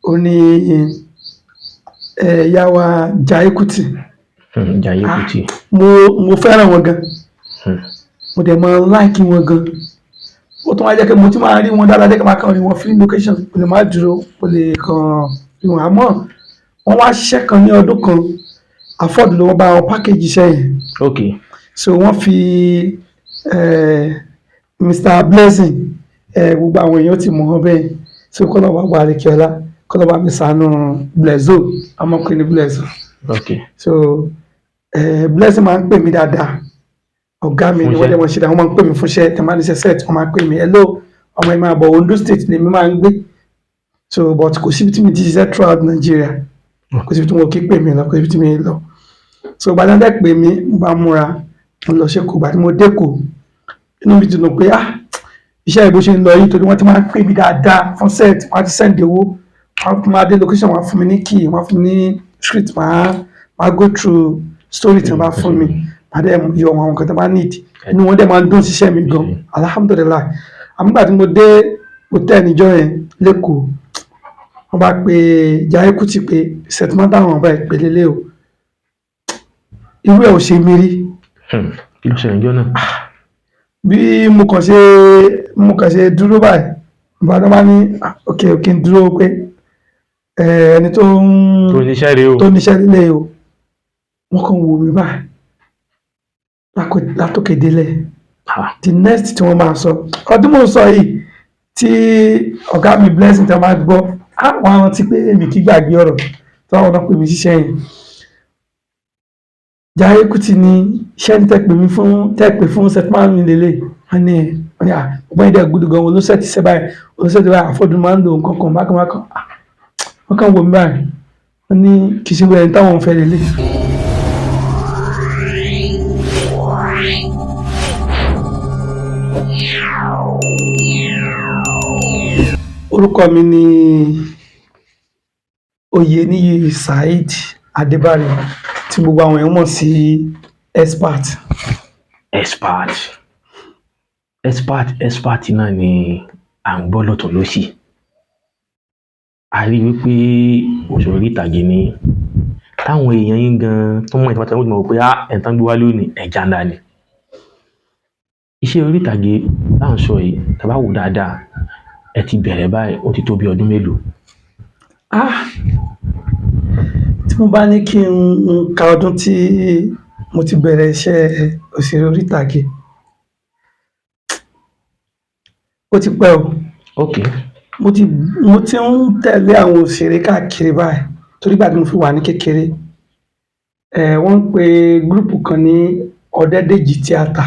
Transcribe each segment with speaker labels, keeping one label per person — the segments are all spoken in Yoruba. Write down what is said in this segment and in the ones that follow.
Speaker 1: Ó ní ìyá wa Jaiye Kuti.
Speaker 2: Jaiye Kuti.
Speaker 1: Mo fẹ́ràn wọn gan. Mo dẹ̀ máa ń like wọn gan. Ó tún wá jẹ́ pé mo ti máa rí wọn dáadáa, jẹ́ kí n máa kàn rí wọn film location. Mo lè má dúró, mo lè kàn rí wọn. Àmọ́ wọ́n wá ṣiṣẹ́ kan ní ọdún kan, Afod ló wọ́n bá wọn package iṣẹ́ yẹn. So wọ́n fi Mr Blessing, gbogbo àwọn èèyàn ti mọ̀ wọ́n bẹ́ẹ̀. So kọ́lọ́ bá wà Àríkíọ́lá, kọ́lọ́ bá mi ṣàánú Blezo, ọmọkùnrin ní Blezo. So Blessing máa ń pè mí dáadáa. Ọ̀gá mi ni wọ́n dẹ̀ wọ́n ṣe dáa, wọ́n máa ń pè mí fúnṣẹ́, tẹ̀ máa ń ṣe set, wọ́n máa ń pè mí, "Hello, ọmọ ẹ̀ máa bọ̀." Ondo State lèmi máa ń gbé. So but kò síbi tí mi ti ṣiṣẹ́ throughout Nigeria. Kò síbi tí wọn kì í pè mí lọ, kò síbi tí mi lọ. So gbàdá dẹ̀ pè mí, mo bá múra, mo lọ ṣ'Ékòó. Ìgbà tí mo dé Èkó, inú mi ti dùn pé, ah, iṣẹ́ ìbò ṣe ń lọ yìí, torí wọ́n ti máa ń pè mí dáadáa fún set, wọ́n á ti send owó, wọ́n á máa dé location, wọ́n á fún mi ní key, wọ́n á fún mi ní script, máa go through story tí wọ́n bá fún mi, màá dẹ̀ yọ àwọn nǹkan tí wọ́n bá need. Inú wọn dẹ̀ máa ń dùn síṣẹ́ mi gan, alhamdulillahi. Àmọ́ ìgbà tí mo dé hotel níjọ́ yẹn l'Ékòó, wọ́n bá pe Jaiye Kuti pé settlement táwọn ọba ìpè lélẹ̀ o. Irú ẹ̀ ò ṣe mí rí.
Speaker 2: Kí ló ṣẹlẹ̀ níjọ́ náà?
Speaker 1: Bí mo kàn ṣe dúró báyìí, bàbá bá ní, "Ah, ok ok," n dúró pé ẹni tó ń
Speaker 2: tó níṣẹ́ rèé o.
Speaker 1: Tó níṣẹ́ lílé o. Wọ́n kàn wò mí báyìí látòkè délẹ̀. The next tí wọ́n máa sọ, ọdún mò ń sọ yìí, tí ọ̀gá mi Blessing tí wọ́n máa gbọ́, á wọ́n á rántí pé èmi kì í gbàgbé ọ̀rọ̀ tí wọ́n náà pè mí ṣiṣẹ́ yẹn. Jaiye Kuti ní iṣẹ́ ní tẹ́ pè mí fún, tẹ́ pè fún setman mi lélẹ̀. Wọ́n ní à, ọgbọ́n ìdẹ́ gbúdú gan, olóṣèlú ti ṣe báyìí, olóṣèlú báyìí, àfọ́dún máa ń lo nǹkan kan bákan bákan. Wọ́n kàn wò mí báyìí, wọ́n ní kì í ṣe wẹ́n táwọn fẹ́ lélẹ̀. Orúkọ mi ni Oyeniyi Saheed Adébárí, tí gbogbo àwọn èèyàn mọ̀ sí Expert.
Speaker 2: Expert, expert, expert náà ni à ń gbọ́ lọ́tún lósì. A rí i wípé òṣèré orí ìtàgé ni táwọn èèyàn yín gan tó mọ̀ ìtàn tó mọ̀ pé ah, ẹ̀ tán gbé wá lónìí, ẹja ńlá ni. Iṣẹ́ orí ìtàgé tá à ń sọ yìí, tá a bá wò dáadáa, ẹ ti bẹ̀rẹ̀ báyìí, ó ti tó bí ọdún mélòó?
Speaker 1: Ah, tí mo bá ní kí n ka ọdún tí mo ti bẹ̀rẹ̀ iṣẹ́ òṣèré orí ìtàgé, ó ti pẹ́ o. Mo ti ń tẹ̀lé àwọn òṣèré káàkiri báyìí torí ìgbà tí mo fi wà ní kékeré, wọ́n ń pe group kan ní Ọ̀dẹ́dèjì Theatre.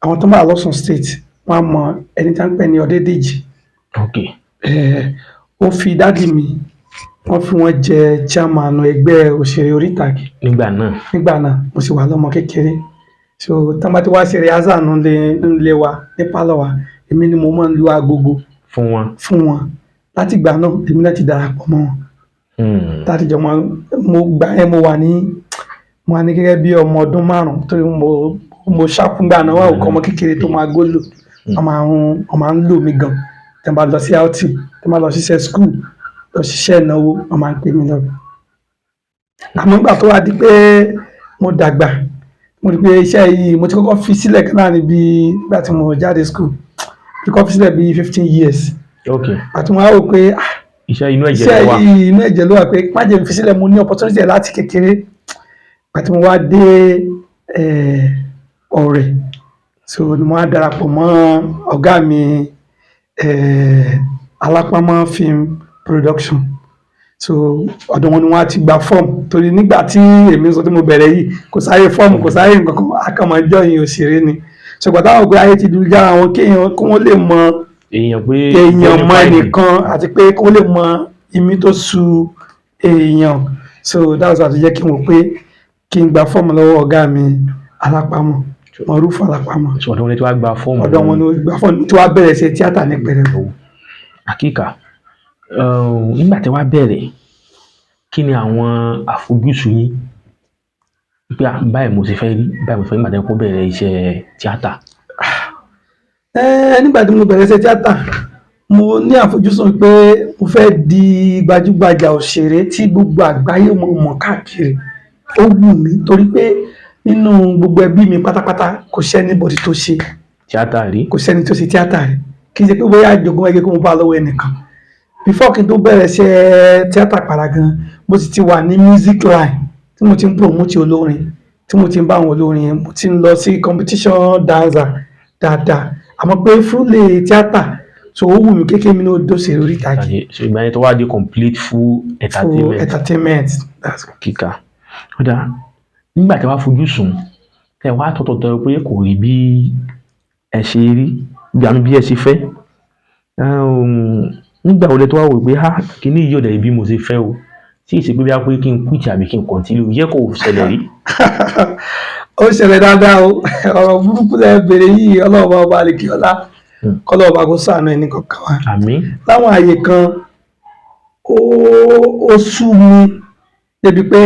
Speaker 1: Àwọn tó bá wà l'Ọ́ṣun State, wọ́n á mọ ẹni tí wọ́n ń pè ní Ọ̀dẹ́dèjì. Ó fi daddy mi, wọ́n fi wọ́n jẹ chairman ẹgbẹ́ òṣèré orí ìtàgé.
Speaker 2: Nígbà náà.
Speaker 1: Nígbà náà, mo sì wà lọ́mọ kékeré. So tí wọ́n bá ti wá ṣe rehearsal nílé wa, ní pálọ̀ wa, èmi ni mo máa ń lu agogo
Speaker 2: fún wọn.
Speaker 1: Fún wọn. Láti ìgbà náà, èmi náà ti darapọ̀ mọ́ wọn. Láti jọ mọ́, mo gbà yẹn, mo wà ní gẹ́gẹ́ bí ọmọ ọdún 5 torí mo ṣákú gbà náà, wọ́n kọ́ ọmọ kékeré tó máa gbólò. Wọ́n máa ń lò mí gan. Tí wọ́n bá lọ sí outing, tí wọ́n bá lọ ṣiṣẹ́ school, lọ ṣiṣẹ́ ìnáwó, wọ́n máa ń pè mí lọ. Àmọ́ nígbà tó wá di pé mo dàgbà, mo rí pé iṣẹ́ yìí, mo ti kọ́kọ́ fi sílẹ̀ kan láàrin bí nígbà tí mo jáde school. Mo ti kọ́kọ́ fi sílẹ̀ bí 15 years. Àti mo wá wò pé, ah,
Speaker 2: Iṣẹ́ inú ẹ̀jẹ̀
Speaker 1: iṣẹ́
Speaker 2: ló wà.
Speaker 1: yìí, inú ẹ̀jẹ̀ ló wà, pé má jẹ́ n fi sílẹ̀, mo ní opportunity ẹ̀ láti kékeré. Ìgbà tí mo wá dé Ọ̀rẹ̀, so ni mo wá darapọ̀ mọ́ ọ̀gá mi, Alápámọ́ Film Production. So ọ̀dọ̀ wọn ni wọ́n á ti gba fọ́ọ̀mù, torí nígbà tí èmi sọ tí mo bẹ̀rẹ̀ yìí, kò sáyé fọ́ọ̀mù, kò sáyé nǹkan kan, a kàn máa join òṣèré ni. So ìgbà táwọn pé ayé ti lu jára wọn, kéèyàn kí wọ́n lè mọ
Speaker 2: èèyàn pé
Speaker 1: èèyàn mọ
Speaker 2: bonafide.
Speaker 1: Ẹnìkan, àti pé kí wọ́n lè mọ imí tó su èèyàn. So that's why tó jẹ́ kí n wò pé kí n gba fọ́ọ̀mù lọ́wọ́ ọ̀gá mi Alápámọ́, Mọ̀rúfù Alápámọ́.
Speaker 2: So ọ̀dọ̀ wọn ni tí wàá gba fọ́ọ̀mù.
Speaker 1: Ọ̀dọ̀ wọn ni mo gba fọ́ọ̀mù tí wàá bẹ̀rẹ̀ ṣe tíátà ní pẹrẹu.
Speaker 2: Àkíkà, nígbà tí wàá bẹ̀rẹ̀, kí ni àwọn àfojúsùn yín pé à, báyìí mo ṣe fẹ́ rí báyìí, mo fẹ́ nígbà tí wọ́n bẹ̀rẹ̀ iṣẹ́ tíátà?
Speaker 1: Nígbà tí mo bẹ̀rẹ̀ ṣe tíátà, Mo ní àfojúsùn pé mo fẹ́ di gbajúgbajà òṣèré tí gbogbo àgbáyé mọ̀ mọ̀ káàkiri. Ó wù mí torí pé nínú gbogbo ẹbí mi pátápátá, kò sí anybody tó ṣe
Speaker 2: tíátà rí.
Speaker 1: Kò sẹ́ni tó ṣe tíátà rí. Kì í ṣe pé bóyá jogún ẹgbẹ́ kó mo bá lọ́wọ́ ẹnìkan. Before kí n tó bẹ̀rẹ̀ iṣẹ́ tíátà para gan, mo sì ti wà ní music line tí mo ti ń promote olórin, tí mo ti ń bá àwọn olórin yẹn, mo ti ń lọ sí competition dancer dáadáa. Àmọ́ pé fúlẹ̀ tíátà, so ó wù mí kékeré mi ní ó dóṣèré orí ìtàgé.
Speaker 2: So ìgbà yẹn tó wá di complete full
Speaker 1: full
Speaker 2: entertainment.
Speaker 1: Entertainment, that's
Speaker 2: Kíkà ó dáa. Nígbà tí wàá fojú sùn, tẹ wàá tọ̀tọ̀tọ̀ pé kò rí bí ẹ ṣe rí bí àmì bí ẹ ṣe fẹ́, nígbà wo lẹ tó wá wò pé ha, kíní yìí ò dẹ̀ bí mo ṣe fẹ́ o, tí ì ṣe pé bí a pé kí n quit àbí kí n continue yẹ kò ṣẹlẹ̀ rí?
Speaker 1: Ó ṣẹlẹ̀ dáadáa o. Ọ̀rọ̀ burúkú lẹ bèrè yìí. Ọlọ́run bá ọba àlèkè ọlá, kọ́lọ́run bá kó ṣàánú ẹnì kọ̀ọ̀kan wa.
Speaker 2: Àmín.
Speaker 1: Láwọn àyè kan, ó sú mi débi pé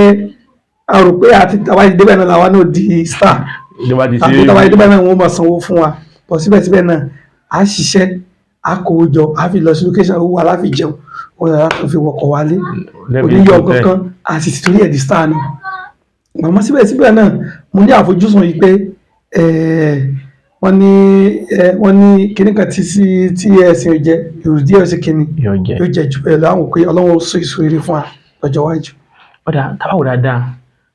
Speaker 1: a rò pé àti tàwa ti débẹ̀ náà làwa náà di star.
Speaker 2: Ìjọba ti ṣe.
Speaker 1: Tàbí tàwa ti débẹ̀ náà, wọ́n máa sanwó fún wa bọ̀. Síbẹ̀síbẹ̀ náà, a ṣiṣẹ́, a kó jọ, a fi lọ sí location, owó wa láfi jẹun, owó wa láfi fi wọkọ̀ wálé, oníyọ kankan, a sì ti torí ẹ̀ di star náà. Àmọ́ síbẹ̀síbẹ̀ náà, mo ní àfojúsùn yìí pé wọ́n ní kíní kan tí sí tí ẹ̀sìn ò jẹ ìrùdí ẹ̀ sì kíní
Speaker 2: yóò jẹ.
Speaker 1: Yóò jẹ jù bẹ́ẹ̀ lọ. Àwọn pé Ọlọ́run ó sọ èso rere fún wa lọ́jọ́ iwájú.
Speaker 2: Ọ̀dà tábà wò dáadáa,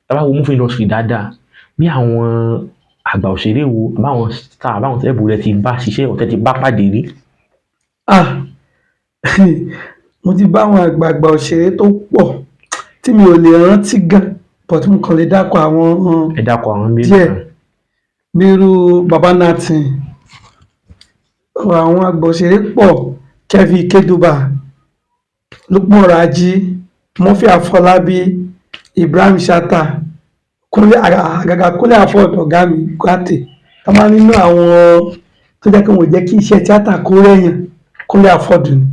Speaker 2: tábà wo movie industry dáadáa, bí àwọn àgbà òṣèré wo, àbáwọn star, àbáwọn celeb rẹ ti bá ṣiṣẹ́ ọ̀tẹ̀ ti bá pàdé rí?
Speaker 1: Ah, mo ti bá àwọn àgbààgbà òṣèré tó pọ̀ tí mi ò lè rántí gan, but mo kàn lè dákọ̀ àwọn
Speaker 2: Ẹ dákọ̀ àwọn méjì
Speaker 1: díẹ̀.
Speaker 2: kan.
Speaker 1: Bí irú Baba Nathan, àwọn àgbà òṣèré pọ̀, Kevin Ikeduba, Lukman Raji, Murphy Afọlábí, Ibrahim Chatta, Kúnlé, àgàgà Kúnlé Afod, ọ̀gá mi Kwate. Tá máa nínú àwọn tó jẹ́ kí wọ́n jẹ́ kí iṣẹ́ tíátà kó rẹ̀yàn, Kúnlé Afod ni.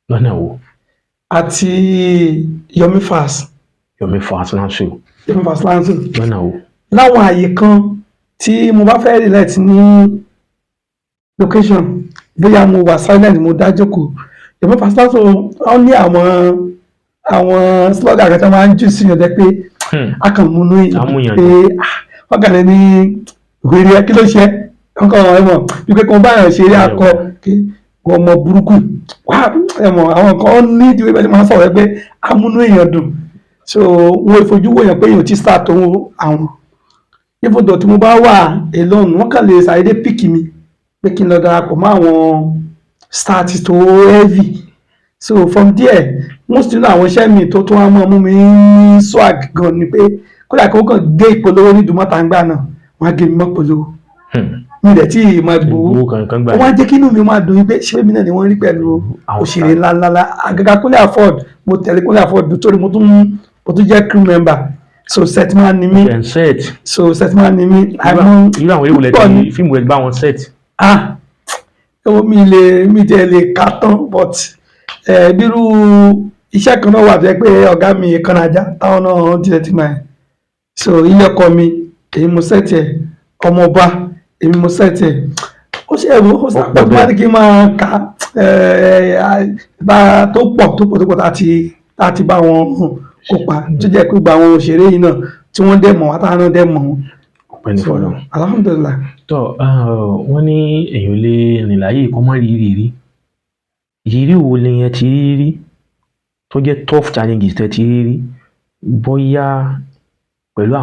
Speaker 2: Lọ́nà wo?
Speaker 1: Àti Yomi Fash.
Speaker 2: Yomi Fash Lanso.
Speaker 1: Yomi Fash Lanso.
Speaker 2: Lọ́nà wo?
Speaker 1: Láwọn àyè kan tí mo bá fẹ́ relate ní location, bóyá mo wà silent, mo dá jókòó, Yomi Fash Lanso, wọ́n ní àwọn slogan kan tí wọ́n máa ń jù sí yàn jẹ́ pé a kàn múnú
Speaker 2: Amúyàn
Speaker 1: pé ah, wọ́n kàn lè ní wèrè ẹ, kí ló ṣe é? Wọ́n kàn ẹ mọ̀ wípé kí wọ́n bá yàn ṣeré akọ kí wọ́n mọ burúkú wá. Ẹ mọ̀ àwọn kan ní ìdíwé bẹ́ẹ̀ tí wọ́n sọ̀rọ̀ pé amúnú èèyàn dùn, so wọ́n fojú wò yàn pé èèyàn ti start tó àwọn. Even though tí mo bá wà alone, wọ́n kàn lè ṣàdédé pick mi pé kí n lọ darapọ̀ mọ́ àwọn start tó heavy. So from there, most nínú àwọn iṣẹ́ mi tó tún wá mọ́ mú mi ní swag gan ni pé kódà kí wọ́n kàn gbé ìpolówó ní Ìdúmọ̀tà ńgbà náà, wọ́n á gé mi mọ́ polówó, mi dẹ̀ tí ì máa gbowó.
Speaker 2: Owó kankan gbà.
Speaker 1: Ó wá jẹ́ kí inú mi máa dùn wípé ṣé mi náà ni wọ́n rí pẹ̀lú
Speaker 2: àwọn
Speaker 1: òṣèré ńláńlá, àgàgà Kúnlé Afod. Mo tẹ̀lé Kúnlé Afod torí mo tún jẹ́ crew member, so setman ni mí.
Speaker 2: Ẹ̀ ń set.
Speaker 1: So setman ni mí, àmọ́
Speaker 2: Irú àwọn eré wo lẹ
Speaker 1: púpọ̀
Speaker 2: ti
Speaker 1: ni.
Speaker 2: fíìmù rẹ bá wọn set?
Speaker 1: Ah, owó mi lè mi tẹ̀ lè kà tán, but bírú iṣẹ́ kan náà wà tó jẹ́ pé ọ̀gá mi Kànájà táwọn náà tilẹ̀ ti máa, so ilé ọkọ mi, èyí mo set ẹ̀, ọmọọba, èmi mo set ẹ̀. Ó ṣe ẹ̀wọ̀ ó sàpọ̀ tó bá ní kí n máa ka bá tó pọ̀ tó pọ̀ tó pọ̀ tá ti bá wọn kópa, tó jẹ́ pé gbogbo àwọn òṣèré yìí náà tí wọ́n dẹ̀ mọ̀ wá, táwọn náà dẹ̀ mọ̀ wọ́n.
Speaker 2: Ọpẹ́ ní fọ́lọ́run.
Speaker 1: Alhamdulillahi.
Speaker 2: Tọ́, wọ́n ní èèyàn lè rìn láyé kó má rí ìrírí. Ìrírí wo ni ẹ ti rí rí tó jẹ́ tough challenges tẹ́ ti rí rí, bóyá pẹ̀lú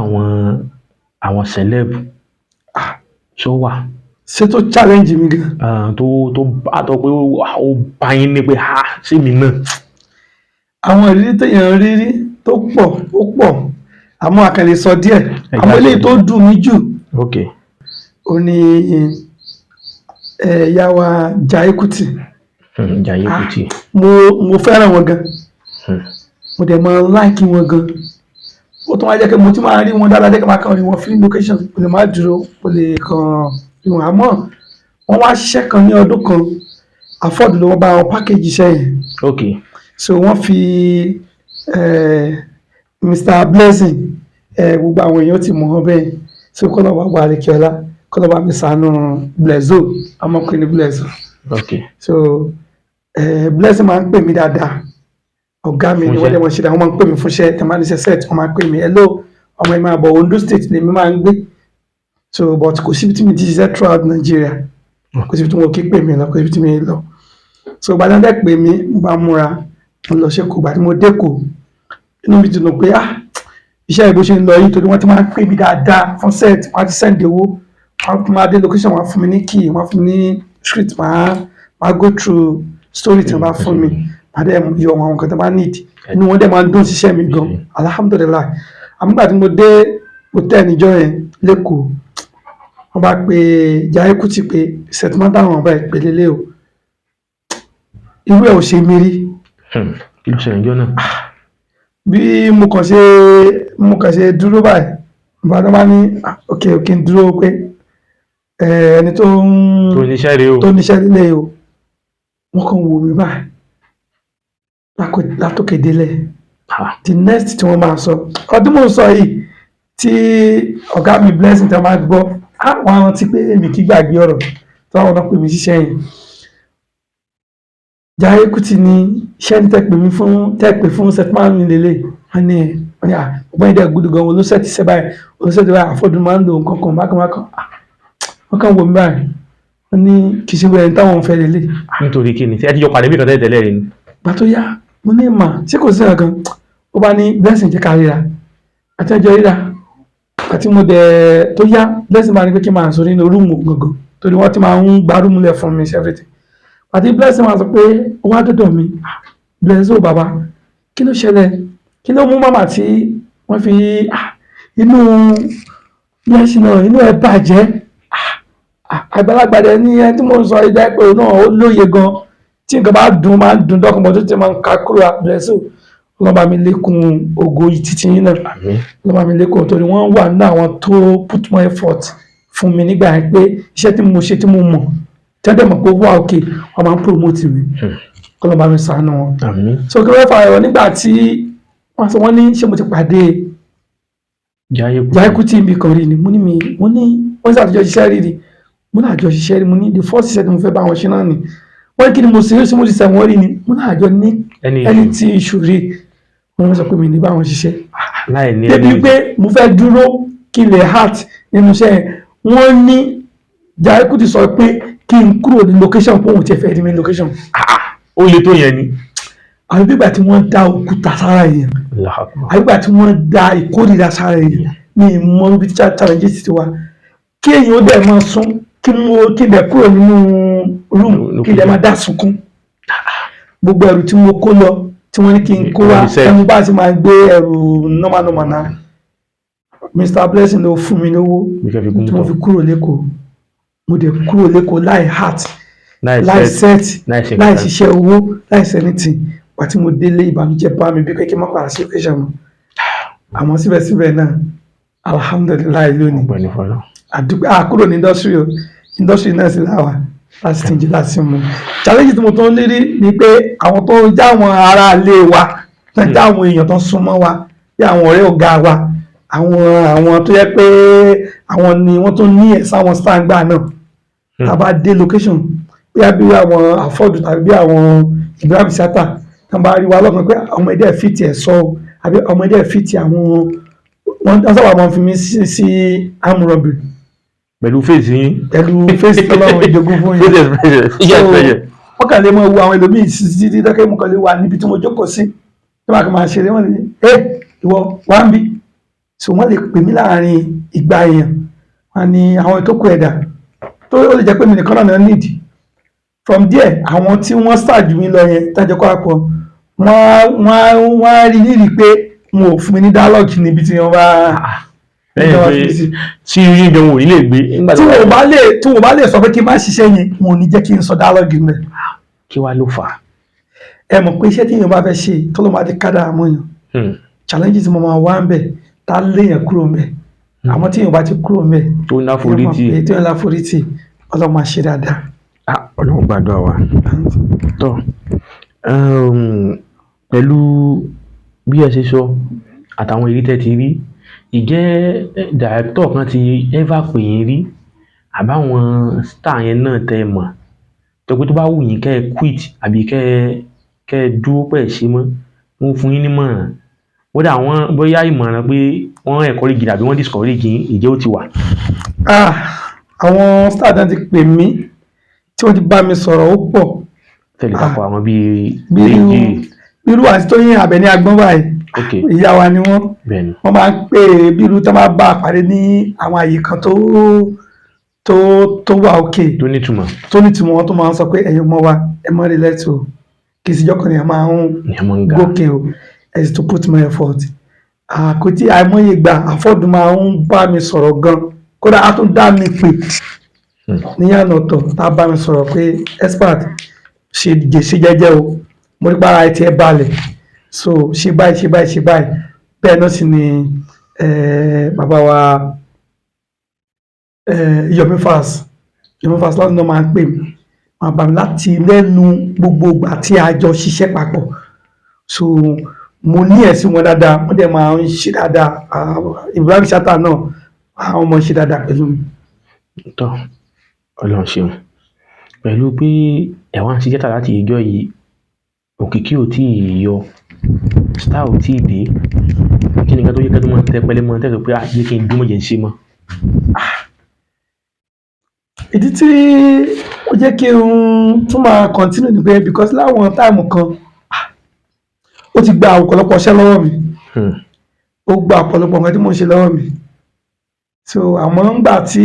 Speaker 2: àwọn celeb ṣó wà?
Speaker 1: Ṣé tó challenge mi gan?
Speaker 2: Tó bá tó pé ó bá yín ní pé ha, ṣé mi náà.
Speaker 1: Àwọn ìrírí téèyàn rí rí tó pọ̀, ó pọ̀, àmọ́ a kàn lè sọ díẹ̀.
Speaker 2: Ẹ
Speaker 1: àmọ́
Speaker 2: já
Speaker 1: eléyìí
Speaker 2: sọ
Speaker 1: tó
Speaker 2: díẹ̀.
Speaker 1: dùn mí jù, ó ní ìyá wa Jaiye Kuti.
Speaker 2: Jaiye Kuti.
Speaker 1: Mo fẹ́ràn wọn gan, mo dẹ̀ máa like wọn gan. Ó tún wá jẹ́ pé mo ti máa rí wọn dáadáa, jẹ́ kí n máa kàn rí wọn free location, mo lè má dúró, mo lè kàn rí wọn. Àmọ́ wọ́n wá ṣiṣẹ́ kan ní ọdún kan, Afod ló wọ́n bá wọn package iṣẹ́ yẹn. So wọ́n fi Mr Blessing, gbogbo àwọn èèyàn ti mọ̀ ọ́n bẹ́ẹ̀. So kọ́nà bá wà àríkíọ́lá, kọ́nà bá mi sànú Blezo, ọmọkùnrin Blezo. So Blessing máa ń pè mí dáadáa. Ọ̀gá mi ni.
Speaker 2: Fúnṣẹ́.
Speaker 1: Wọ́n dẹ̀ wọ́n ṣe dáa, wọ́n máa ń pè mí fúnṣẹ́. Tẹ̀ máa ní ṣe set, wọ́n máa ń pè mí, "Hello, ọmọ ẹ̀, máa bọ̀." Ondo State lèmi máa ń gbé, so but kò síbi tí mi ti ṣiṣẹ́ throughout Nigeria, kò síbi tí wọn kì í pè mí lọ, kò síbi tí mi lọ. So gbàdá dẹ̀ pè mí, mo bá múra, mo lọ ṣe kò. Gbà tí mo dé kò, inú mi ti dùn pé, ah, iṣẹ́ ìbò ṣe ń lọ yìí, torí wọ́n ti máa ń pè mí dáadáa fún set. Wọ́n á ti send owó, wọ́n á máa dé location, wọ́n á fún mi ní key, wọ́n á fún mi ní script, máa go through story tí wọ́n bá fún mi, màá dẹ̀ yọ àwọn nǹkan tó bá need. Inú wọn dẹ̀ máa ń dùn ṣiṣẹ́ mi gan, alhamdulillahi. Àmọ́ gbà tí mo dé hotel níjọ́ yẹn lẹ́kọ̀ọ́, wọ́n bá pe Jaiye Kuti pé settlement táwọn ọba ìpè lélẹ̀ o, irú ẹ̀ ò ṣe mí rí.
Speaker 2: Kí ló ṣẹlẹ̀ níjọ́ náà?
Speaker 1: Bí mo kàn ṣe dúró báyìí, ìbátan bá ní, "Ah, ok ok," n dúró pé ẹni tó ń
Speaker 2: tó níṣẹ́ rèé o.
Speaker 1: Tó níṣẹ́ lílé o. Wọ́n kàn wò mí báyìí látòkè délẹ̀. The next tí wọ́n máa sọ, ọdún mò ń sọ yìí, tí ọ̀gá mi Blessing tí wọ́n máa gbọ́, á wọ́n á rántí pé èmi kì í gbàgbé ọ̀rọ̀ tí wọ́n náà pè mí ṣiṣẹ́ yẹn. Jaiye Kuti ní iṣẹ́ ní tẹ́ pè mí fún, tẹ́ pè fún setman mi lélẹ̀. Wọ́n ní ẹ̀, wọ́n ní, à, ọgbọ́n ìdẹ́ gbúdú gan, olóṣètì ṣẹ́ báyìí, olóṣètì báyìí, àfọ́dún máa ń lò nǹkan kan bákan bákan. Ah, wọ́n kàn wò mí báyìí, wọ́n ní kì í ṣe wẹ́n táwọn fẹ́ lélẹ̀.
Speaker 2: Nítorí kí ni? Ẹ ti jọ pàdé bí kan tẹ́lẹ̀ tẹ́lẹ̀ rí ni?
Speaker 1: Gbà tó yá, mo ní mà ṣé kò sí nǹkan? Ó bá ní, "Blessing, jẹ́ ká ríra." Àti ẹjọ́ ríra àti mo dẹ̀ tó yá, Blessing bá ní pé kí n máa sọ nínú room gangan, torí wọ́n ti máa ń gba room lẹ̀ fún mi, everything. Àti Blessing máa sọ pé ó wá dọ́dọ̀ mi. "Ah, Blessing o, bàbá, kí ló ṣẹlẹ̀? Kí ló mú màmá tí wọ́n fi?" Ah, inú Blessing náà, inú ẹ̀ bàjẹ́. Ah, ah, àgbàlagbà dẹ̀ ní ẹni tí mo ń sọ ìjà pé òun náà ó lóye gan. Tí nǹkan bá dùn, máa ń dùn dọ́kàn bọ́ tó ti máa ń ka kúrò. Blessing, ọlọ́ba mi lékun ògo títí yín náà.
Speaker 2: Àmín.
Speaker 1: Ọlọ́ba mi lékun, torí wọ́n wà nínú àwọn tó put more effort fún mi nígbà yẹn, pé iṣẹ́ tí mo ṣe, tí mo mọ̀, tí wọ́n dẹ̀ mọ̀ pé ó wà òkè, wọ́n máa ń promote mi. Kọ́lọ́ba mi ṣàánú wọn.
Speaker 2: Àmín.
Speaker 1: So kí wọ́n fa ẹ̀rọ nígbà tí wọ́n sọ, wọ́n ní ṣé mo ti pàdé
Speaker 2: Jaiye Kuti.
Speaker 1: Jaiye Kuti mi kan rí ni? Mo ní mi, mo ní wọ́n ṣàtijọ́ ṣiṣẹ́ rí ni. Mo ní àjọ ṣiṣẹ́ rí. Mo ní the first iṣẹ́ tí mo fẹ́ bá wọn ṣe náà ni. Wọ́n ní kí ni mo ṣe, ṣé mo ti sẹ̀wọ̀n rí ni? Mo ní àjọ ní
Speaker 2: ẹni
Speaker 1: ẹni tí iṣu rí. Wọ́n sọ pé mi ní bá wọn ṣiṣẹ́
Speaker 2: láì ní
Speaker 1: débi
Speaker 2: ẹni
Speaker 1: pé mo fẹ́ dúró kí n lè act nínú iṣẹ́ yẹn. Wọ́n ní Jaiye Kuti sọ pé kí n kúrò ní location, pé òun ti fẹ́ rí mi ní location.
Speaker 2: Ó le tó yẹn ni?
Speaker 1: Àbí bí ìgbà tí wọ́n dá òkúta sára èèyàn,
Speaker 2: Allahu Akbar.
Speaker 1: àbí ìgbà tí wọ́n dá ìkórìíra sára èèyàn ní ìmọ̀ ibi tí challenges ti wá, kí èèyàn ó dẹ̀ máa sún, kí mo kí n dẹ̀ kúrò nínú room, kí n dẹ̀ máa dá sunkún. Gbogbo ẹrù tí mo kó lọ, tí wọ́n ní kí n kó wá,
Speaker 2: Wọ́n ní set.
Speaker 1: ẹnu bá ti máa gbé ẹrù normal normal náà, Mr Blessing ló fún mi lówó
Speaker 2: Bí kẹ́ fi gún
Speaker 1: tí mo
Speaker 2: tọ̀.
Speaker 1: fi kúrò lẹ́kọ̀ọ́. Mo dẹ̀ kúrò lẹ́kọ̀ọ́ láì act,
Speaker 2: láì
Speaker 1: láì
Speaker 2: set,
Speaker 1: set,
Speaker 2: láì ṣe
Speaker 1: láì
Speaker 2: nǹkan.
Speaker 1: ṣiṣẹ́ owó, láì ṣe anything. Pàtí mo délé, ìbànújẹ́ bá mi bí pé kí n má padà sí location mọ́. Àmọ́ síbẹ̀síbẹ̀ náà, alhamdulillahi lónìí.
Speaker 2: Ọpẹ́ ní fọlọ́.
Speaker 1: Àdúgbò àkúrò ní industry o, industry náà sì láwà láti ti ń jí láti mú. Challenge tí mo tún ní rí ni pé àwọn tó ń já àwọn ará ilé wa, tó ń já àwọn èèyàn tó ń súnmọ́ wa, bí àwọn ọ̀rẹ́ ọ̀gá wa, àwọn tó yẹ pé àwọn ni wọ́n tún ní ẹ̀sán àwọn star gbà náà, tá a bá dé location, bóyá bí àwọn àfọ́dù tàbí bí àwọn Ibrahim Chatta, tá a bá rí wa lọ́kàn pé ọmọ ẹ̀dẹ́ fìtì ẹ̀ sọ o, àbí ọmọ ẹ̀dẹ́ fìtì àwọn, wọ́n sábà máa ń fi mí sí armed robbery.
Speaker 2: Pẹ̀lú face yín.
Speaker 1: Pẹ̀lú face tọ́lọ́run ìjogún fún yín.
Speaker 2: Face expression, facial expression.
Speaker 1: Wọ́n kàn lè mọ wo àwọn ẹlòmíì títí dọ́kẹ́. Mo kàn lè wà níbi tí mo jókòó sí, tí wọ́n kàn máa ṣeré, wọ́n lè ní, "Ẹ ìwọ wá ń bí." So wọ́n lè pè mí láàrin ìgbà èèyàn, wọ́n ní àwọn ìtókù ẹ̀dá tó ó lè jẹ́ pé mi nìkan náà ní need. From there, àwọn tí wọ́n ṣáàjú mi lọ yẹn tájọ kọ́ àpọ̀, wọ́n á rí nírìí pé wọn ò fún mi ní dialogue níbi tí wọ́n bá
Speaker 2: Lẹ́yìn pé tí yín gan wò ní lè gbé nígbà
Speaker 1: tí
Speaker 2: tó
Speaker 1: wọn ò bá lè tí wọn ò bá lè sọ pé kí n má ṣiṣẹ́ yẹn, wọn ò ní jẹ́ kí n sọ dialogue mẹ́.
Speaker 2: Kí wàá ló fà á?
Speaker 1: Ẹ mọ̀ pé iṣẹ́ tí èèyàn bá fẹ́ ṣe, tọ́lọ́ máa ti kádàrá mọ́ yàn, challenges mo máa wá ń bẹ̀ tá a léèyàn kúrò ń bẹ̀. Àmọ́ tí èèyàn bá ti kúrò ń bẹ̀,
Speaker 2: tó ń láforítì,
Speaker 1: tí èèyàn láforítì, Ọlọ́run máa ṣe dáadáa.
Speaker 2: Ah, Ọlọ́run gbàdúrà wa. Tó pẹ̀lú bí ẹ ṣe sọ àtàwọn ìrírí tẹ́ ti rí, ìjẹ́ director kan ti ever pè yín rí, àbáwọn star yẹn náà tẹ́ ẹ mọ̀ Tó pé tó bá wù yín kẹ́ ẹ quit àbí kẹ́ ẹ dúró pẹ̀ ṣe mọ́, wọ́n fún yín nímọ̀ràn, bóyá wọ́n, bóyá ìmọ̀ràn pé wọ́n encourage yín àbí wọ́n discourage yín, ìjẹ́ ó ti wà?
Speaker 1: Ah, àwọn star náà ti pè mí tí wọ́n ti bá mi sọ̀rọ̀, ó pọ̀.
Speaker 2: Tẹ̀lé papọ̀ àwọn bíi
Speaker 1: bí
Speaker 2: méjì.
Speaker 1: Irú àti Tóyìn Àbẹ̀ní Agbọ́n báyìí, ìyá wa ni wọ́n. Wọ́n máa ń pè é bí irú tó máa bá a pàdé ní àwọn àyè kan tó wà òkè,
Speaker 2: tó nítumọ̀,
Speaker 1: tó nítumọ̀. Wọn tó máa ń sọ pé, "Ẹ̀yin ọmọ wa, ẹ mọ́ relax o, kì í ṣe jọ́kàn ni ẹ máa ń
Speaker 2: ní ẹ máa ń ga
Speaker 1: gòkè o, ẹ sì tún put more effort." Àkótí àìmọye ìgbà àfọ́dù máa ń bá mi sọ̀rọ̀ gan, kódà á tún dá mi pè níyànà ọ̀tọ̀, tá a bá mi sọ̀rọ̀ pé, "Expert, ṣe ṣe jẹ́jẹ́ o, mo rí para ẹ tiẹ̀ balẹ̀, so ṣe báyìí, ṣe báyìí, ṣe báyìí." Bẹ́ẹ̀ náà sì ni bàbá wa Yomi Fash. Yomi Fash láti náà máa ń pè mí, máa bá mi láti lẹ́nu gbogbo ìgbà tí a jọ ṣiṣẹ́ papọ̀. So mo ní ẹ̀sìn wọn dáadáa, wọ́n dẹ̀ máa ń ṣe dáadáa. Ah, Ibrahim Chatta náà, àwọn ọmọ ṣe dáadáa pẹ̀lú mi.
Speaker 2: Tọ́, Ọlọ́run ṣeun. Pẹ̀lú pé ẹ̀ wá ń ṣiṣẹ́ tà láti ìjọ yìí, òkìkí ò tí ì yọ, star ò tí ì dé, kí ni nǹkan tó yẹ kẹ́ tó máa tẹpẹlẹ mọ́ tẹ́sán pé, "Ah, jẹ́ kí n dúró, mọ́ jẹ́ ń ṣe mọ́"?
Speaker 1: Ìdí tí ó jẹ́ kí n tún máa continue ni pé because láwọn time kan, ah, ó ti gba ọ̀pọ̀lọpọ̀ iṣẹ́ lọ́wọ́ mi. Ó gba ọ̀pọ̀lọpọ̀ nǹkan tí mò ń ṣe lọ́wọ́ mi. So àmọ́ ńgbà tí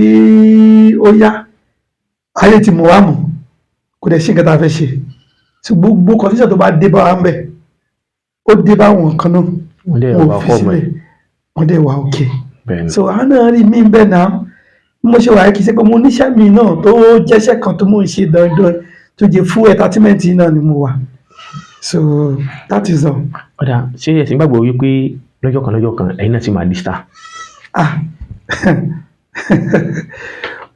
Speaker 1: ó yá, ayé ti mọ̀ wá mọ̀, kò dẹ̀ sí nǹkan tá a fẹ́ ṣe. So gbogbo condition tó bá dé bá wa ń bẹ̀, ó dé bá àwọn kan náà,
Speaker 2: Wọ́n dẹ̀
Speaker 1: wọn
Speaker 2: wà
Speaker 1: ò fi
Speaker 2: fọ́ọ̀mù ẹ̀.
Speaker 1: sílẹ̀, wọ́n dẹ̀ wà òkè.
Speaker 2: Bẹ́ẹ̀ni.
Speaker 1: So àwọn náà rí mi bẹ́ẹ̀ náà. Bí mo ṣe wà yìí, kì í ṣe pé mo níṣẹ́ mi náà tó jẹ́ṣẹ́ kan tó mò ń ṣe dandan tó jẹ́ fún entertainment yìí náà ni mo wà. So that is all.
Speaker 2: Ó dáa, ṣé ẹ sì ń gbàgbọ́ wípé lọ́jọ́ kan lọ́jọ́ kan ẹ̀yin náà sì máa di star?
Speaker 1: Ah,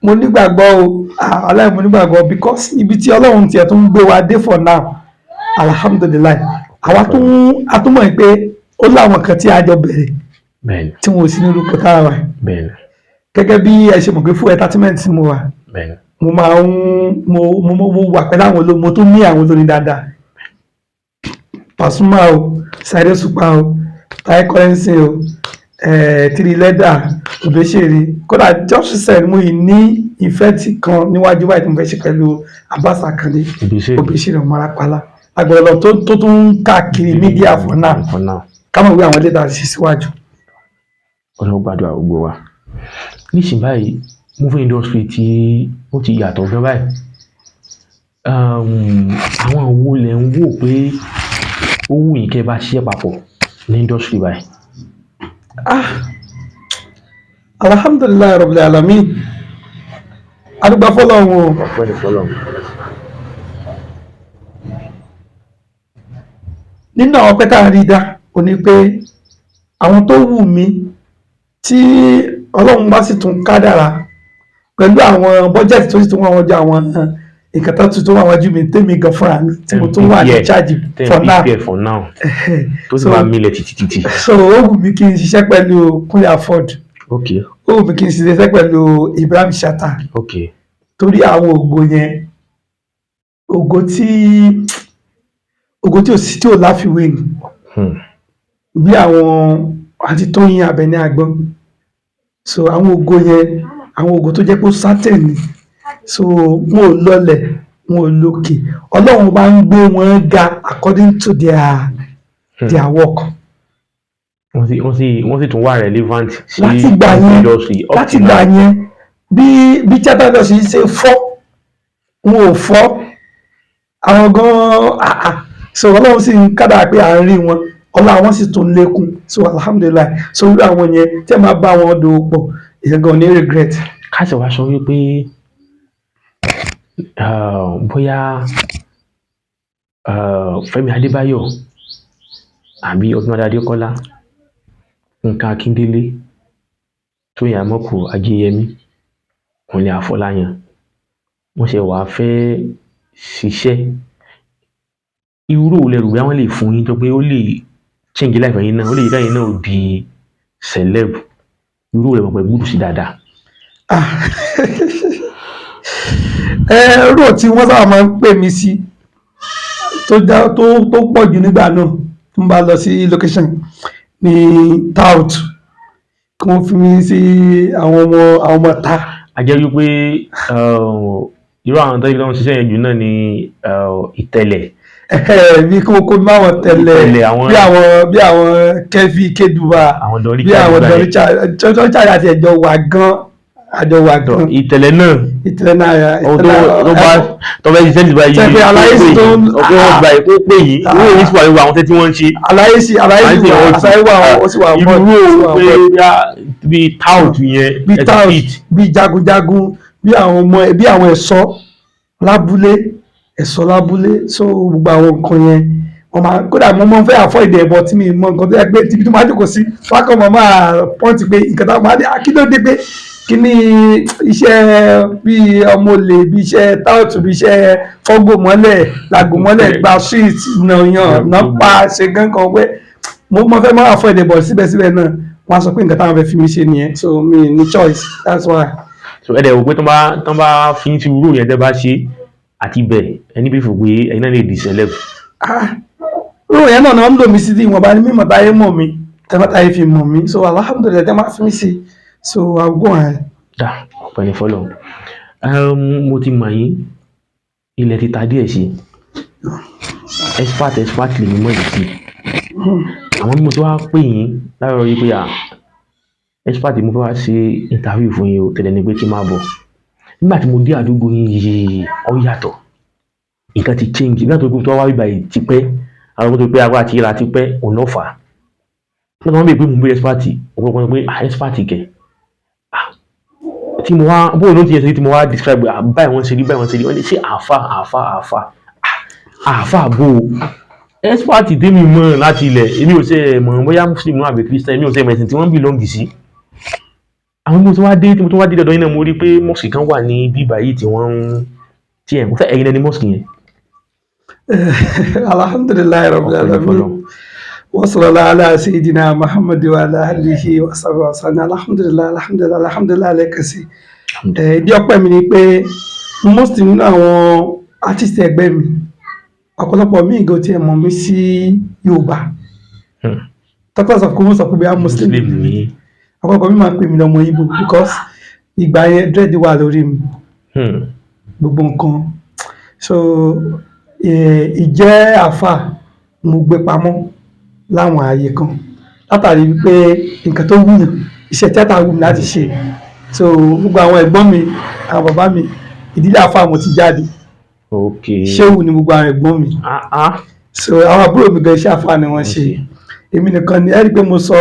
Speaker 1: mo nígbàgbọ́ o. Ah, aláì mo nígbàgbọ́, because ibi tí Ọlọ́run tiẹ̀ tó ń gbé wa dé for now, alhamdulillahi, àwa tó ń a tún mọ̀ pé ó láwọn kan tí a jọ bẹ̀rẹ̀ tí wọn ò sí ní orúkọ tára wa. Gẹ́gẹ́ bí ẹ ṣe mọ̀ pé fún entertainment tí mo wà, mo máa ń mo mo mo mo wà pẹ̀lú àwọn olórin, mo tún ní àwọn olórin dáadáa, Pasuma o, Saheed Òṣùpá o, Taye Currency o, Tiri Leather, Obesere. Kódà just recent, mo yìí ní event kan níwájú báyìí tí mo fẹ́ ṣe pẹ̀lú Abbas Akande.
Speaker 2: Obesere.
Speaker 1: Obesere ọmọ Arápálá agbọ̀dọ̀ tó tún ń káàkiri media for now.
Speaker 2: For now.
Speaker 1: Ká mọ̀ wí àwọn ilé tá a ṣe síwájú.
Speaker 2: Ọlọ́run gbàdúrà gbogbo wa. Nísìnyí báyìí, movie industry tí ó ti yàtọ̀ gan báyìí. Àwọn wo lẹ̀ ń wò pé ó wù yín kẹ́ ẹ bá ṣiṣẹ́ papọ̀ ní industry báyìí?
Speaker 1: Ah, alhamdulillahi rabbil alamin, adúgbò fọlọ́run o.
Speaker 2: Ọpẹ́ ní fọlọ́run.
Speaker 1: Nínú àwọn pẹ́ tá a rí dá ò ní pé àwọn tó wù mí tí Ọlọ́run bá sì tún kádàrá pẹ̀lú àwọn bọ́jẹ̀tì tó sì tún wà wọ́n jọ àwọn nǹkan tó tún wà wájú mi tèmi gan fúnra mi tí mo tún wà ní charge for now.
Speaker 2: Prepare for now tó sì máa mílẹ̀ títí títí.
Speaker 1: So ó wù mí kí n ṣiṣẹ́ pẹ̀lú Kúnlé Afod. Ó wù mí kí n ṣiṣẹ́ pẹ̀lú Ibrahim Chatta. Torí àwọn ògo yẹn, ògo tí ò sí, tí ò láfiwé ni. Bí àwọn àti Tóyìn Àbẹ̀ní Àgbọn. So àwọn ògo yẹn, àwọn ògo tó jẹ́ pé ó certain ni. So wọn ò lọlẹ̀, wọn ò lókè, Ọlọ́run bá ń gbé wọn ga according to their work.
Speaker 2: Wọ́n sì tún wà relevant sí
Speaker 1: Láti gbà yẹn,
Speaker 2: industry up
Speaker 1: láti
Speaker 2: till
Speaker 1: gbà
Speaker 2: now.
Speaker 1: yẹn, bí theatre industry ṣe fọ́, wọn ò fọ́ àwọn gan-an. Ah, ah. So Ọlọ́run sì ń kádà pé à ń rí wọn, ọlá wọn sì tún lékún. So alhamdulillahi, so irú àwọn yẹn tí ẹ máa bá wọn dòwò pọ̀, èèyàn gan ní regret.
Speaker 2: Ká sì wá sọ wípé bóyá Fẹ́mi Adébáyọ̀ àbí Ọdúnládé Adékọ́lá, Fúnkẹ́ Akíndélé, Tóyìn Àmọ́kù Ajéyẹmí, Kúnlé Afọláyan, wọ́n ṣe wàá fẹ́ ṣiṣẹ́, irú wo lẹ rò bóyá wọ́n lè fún yín tó pé ó lè change life ẹ̀yin náà, ó lè yí káyìn náà ó di celeb? Irú wo lẹ mọ̀ pé gbúdù sí dáadáa?
Speaker 1: Ah. Ẹ rò tí wọ́n sábà máa ń pè mí sí tó já tó pọ̀ jù nígbà náà, tí mo bá lọ sí location ní tout, kí wọ́n fi mí sí àwọn ọmọ ta.
Speaker 2: A jẹ́ wípé irú àwọn tó ń ṣiṣẹ́ yẹn jù náà ni ìtẹ̀lẹ̀.
Speaker 1: Bí kí wọ́n kó máwọn tẹ̀lẹ̀.
Speaker 2: Ìtẹ̀lẹ̀ àwọn
Speaker 1: Bí àwọn Kẹ́fì Kédùbà.
Speaker 2: Àwọn dọ̀rí.
Speaker 1: Bí àwọn dọ̀ríkà dọ̀ríkà àti ẹ̀jọ̀ wà gan, àjọ wà gan.
Speaker 2: Ìtẹ̀lẹ̀ náà.
Speaker 1: Ìtẹ̀lẹ̀ náà.
Speaker 2: Ohun tó bá tó bá ṣiṣẹ́ nígbà yìí.
Speaker 1: Ṣé pé aláyé sì tó ń
Speaker 2: ọkọ̀ wọn gba ìkó pè yìí owó yìí sì wà lórí àwọn tẹ́ tí wọ́n ń ṣe.
Speaker 1: Aláyé sì aláyé sì wà, àṣàyè wà, ó sì wà.
Speaker 2: Irú
Speaker 1: bọ́
Speaker 2: o pé bí tout yẹn.
Speaker 1: Bí tout, bí jagunjagun, bí àwọn ọmọ, bí àwọn ẹ̀ṣọ́ lábúlé, ẹ̀ṣọ́ lábúlé. So gbogbo àwọn nǹkan yẹn wọ́n máa, kódà mo máa ń fẹ́ avoid ẹ̀bọ tí mi mọ nǹkan tó yẹ pé tíbi tó máa jókòó sí wákàn mọ́ máa pọ́ǹtì pé nǹkan tó máa dé akíndóde pé kí ni iṣẹ́ bí ọmọ olè, bí iṣẹ́ tout, bí iṣẹ́ fọ́gbò mọ́lẹ̀, làgò mọ́lẹ̀, gba street nàyàn nàpa ṣe gángan pé mo mọ fẹ́ máa avoid ẹ̀bọ. Síbẹ̀síbẹ̀ náà, wọ́n á sọ pé nǹkan táwọn fẹ́ fi mi ṣe nìyẹn, so mi ní choice, that's why.
Speaker 2: So ẹ dẹ̀ wò pé tó bá fi ń fi wúrò yẹn tẹ́ bá ṣe àti bẹ̀ ẹni bí fò pé ẹ̀yin náà lè di celeb.
Speaker 1: Ah, ró yẹn náà ni wọ́n ń lò mí sí, tí ìwọ̀nba ní mímọ̀ táyé mọ̀ mí, tẹ́fẹ́ táyé fi mọ̀ mí. So alhamdulillahi, tẹ́ máa fi mí sí, so I will go ahead.
Speaker 2: Dá ọpẹ́ ní fọlọ́. Mo ti mọ̀ yín, ilẹ̀ ti ta díẹ̀ sí expert. Expert lèmi mọ̀ yìí sí. Àwọn bí mo ti wá pè yín láàárọ̀ yìí pé à expert, mo fẹ́ wá ṣe interview fún yín o, tẹ̀lé ni pé kí n máa bọ̀. Nígbà tí mo dé àdúgbò yín yìí, ó yàtọ̀, nǹkan ti change. Nígbà tó kú tó wá wíbà yìí ti pẹ́, àwọn tó pé agbára ti yíra ti pẹ́, òun náà fà á. Nígbà tí wọ́n bèèrè pé mo ń gbé expert, ọ̀pọ̀lọpọ̀ pé ah, expert kẹ̀. Ah, tí mo wá bóun ló ti yẹ sí, tí mo wá describe, ah, báyìí wọ́n ṣe rí, báyìí wọ́n ṣe rí, wọ́n ní ṣé àáfà, àáfà, àáfà, ah, àáfà bò ó. Expert tèmi mọ̀ láti ilẹ̀, èmi ò ṣe mọ̀ bóyá Muslim náà àbí Christian, èmi ò ṣe mọ̀ ẹ̀sìn tí wọ́n belong sí. Àwọn tí mo tún wá dé dọ̀dọ̀ yín náà, mo rí pé mosque kan wà ní bíbá yìí tí wọ́n ń tí ẹ̀ ń fẹ́ ẹ̀yin lẹ́ni mosque yẹn.
Speaker 1: Alhamdulillahi rabbil
Speaker 2: Ọpẹ́ ní
Speaker 1: alamin.
Speaker 2: f'Ọlọ́run.
Speaker 1: Wa sallallahu ala sayyidina Muhammad wa ala alihi wa sahbihi wa sallam. Alhamdulillah, alhamdulillah, alhamdulillah lẹ́ẹ̀kan sí. Ìdí ọpẹ́ mi ni pé most nínú àwọn artist ẹgbẹ́ mi, ọ̀pọ̀lọpọ̀ míì gan tiẹ̀ mọ̀ mí sí Yorùbá. Talk of kó wọ́n sọ pé bóyá Muslim.
Speaker 2: Muslim ní.
Speaker 1: Ọ̀pọ̀lọpọ̀ mi máa ń pè mí lọ́mọ Igbo because ìgbà yẹn dread wà lórí mi, gbogbo nǹkan. So ìjẹ́ àfà, mo gbé pamọ́ láwọn ààyè kan látàrí wípé nǹkan tó wúyàn, iṣẹ́ tíátà wù mí láti ṣe. So gbogbo àwọn ẹ̀gbọ́n mi, àwọn bàbá mi, ìdílé àfà mo ti jáde. Ṣéwù ni gbogbo àwọn ẹ̀gbọ́n mi.
Speaker 2: Ah ah.
Speaker 1: So àwọn àbúrò mi gan, iṣẹ́ àfà ni wọ́n ṣe. Èmi nìkan ni ẹ rí i pé mo sọ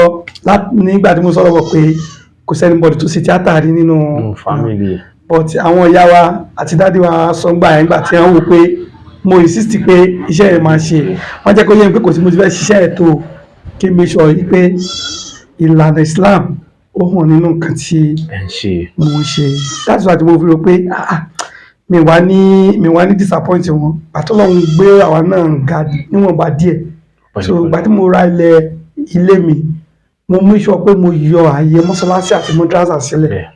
Speaker 1: nígbà tí mo sọ lọ́wọ́ pé kò sẹ́ni bọ́dì tó ṣe tíátà rí nínú
Speaker 2: Nínú family.
Speaker 1: But àwọn ìyá wa àti daddy wa sọ ńgbà yẹn, nígbà tí wọ́n wò pé mo insist pé iṣẹ́ yẹn máa ṣe, wọ́n jẹ́ kó yé mi pé kò sí mo ti fẹ́ ṣiṣẹ́ ẹ̀ tó, kí n make sure yìí pé ìlànà Islam ó hàn nínú nǹkan tí
Speaker 2: Ẹ̀ ń ṣe.
Speaker 1: mo ń ṣe. That's why mo fi rò pé ah ah, mi wá ní disappoint wọn pàtó lọ́hún gbé àwa náà ga níwọ̀nba díẹ̀. So ìgbà tí mo ra ilẹ̀ ilé mi, mo make sure pé mo yọ ààyè mọ́ṣáláṣí àti madrasa sílẹ̀.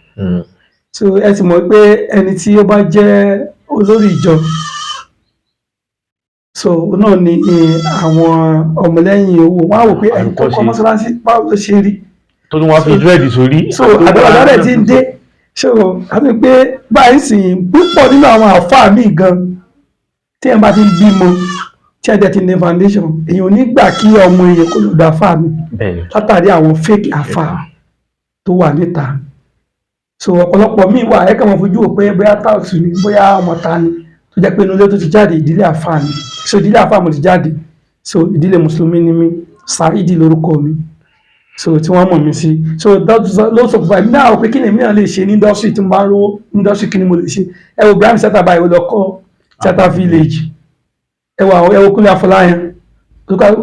Speaker 1: So ẹ ti mọ̀ pé ẹni tí ó bá jẹ́ olórí ìjọ, so náà ni àwọn ọmọlẹ́yìn owó wọn á wò pé ẹni tó kọ́
Speaker 2: Àwòkọ́ṣe.
Speaker 1: mọ́ṣáláṣí, báwo ló ṣe rí?
Speaker 2: Tó tún wá fi dread sórí.
Speaker 1: So àdúrà rẹ̀ ti ń dé. So àti pé báyìí sì púpọ̀ nínú àwọn àfáà míì gan, tí ẹ bá ti ń bímọ, tí ẹ dẹ̀ ti ní foundation, èèyàn ò ní gbà kí ọmọ èèyàn kó lọ́dọ̀ àfáà mi látàrí àwọn fake àfáà tó wà níta. So ọ̀pọ̀lọpọ̀ míì wà, ẹ kàn máa fojú wò pé bóyá táùsù ni, bóyá ọmọ ta ni, tó jẹ́ pé inú ilé tó ti jáde, ìdílé àfáà ni. So ìdílé àfáà mo ti jáde. So ìdílé mùsùlùmí ni mí, Saidi lórúkọ mi, so tí wọ́n mọ̀ mí sí. So ló sọ fún mi náà pé kí ni èmi náà lè ṣe ní industry tí mo bá ń rówó industry, kí ni mo lè ṣe? Ẹ wo Ibrahim Chatta báyìí, ó lọ kọ́ Theatre Village. Ẹ wo àwọn, ẹ wo Kúnlé Afọláyan,